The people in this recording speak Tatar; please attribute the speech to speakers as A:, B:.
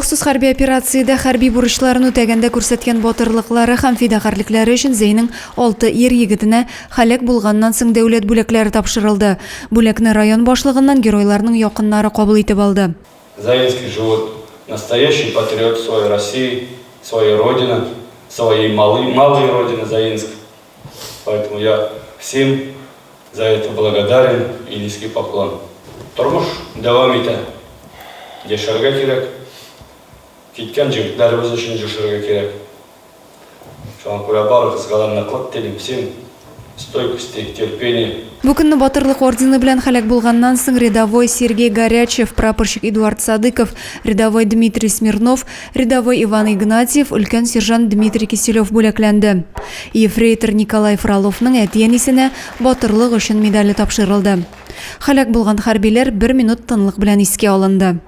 A: Махсус хәрби операциядә хәрби бурычларын үтәгәндә күрсәткән батырлыклары һәм фидакарьлекләре өчен Зәйнең алты ир-егетенә һәлак булганнан соң дәүләт бүләкләре тапшырылды. Бүләкне район башлыгыннан геройларның якыннары кабул итеп алды.
B: Заинске живут настоящий патриот своей России, своей Родины, своей малой, малой Родины Заинск. Поэтому я всем за это благодарен и низкий поклон. Тормыш дәвам итә. Яшәргә кирәк. Киткән җегетләребез өчен яшәргә кирәк. Шуңа күрә барыгызга да ныклык телим, всем стойкости, терпения.
A: Бу көнне Батырлык ордены белән һәлак булганнан соң рядовой Сергей Горячев, прапорщик Эдуард Садыков, рядовой Дмитрий Смирнов, рядовой Иван Игнатьев, өлкән сержант Дмитрий Киселев бүләкләнде. Ефрейтор Николай Фроловның әти-әнисенә Батырлык өчен медале тапшырылды. Һәлак булган хәрбиләр бер минут тынлык белән искә алынды.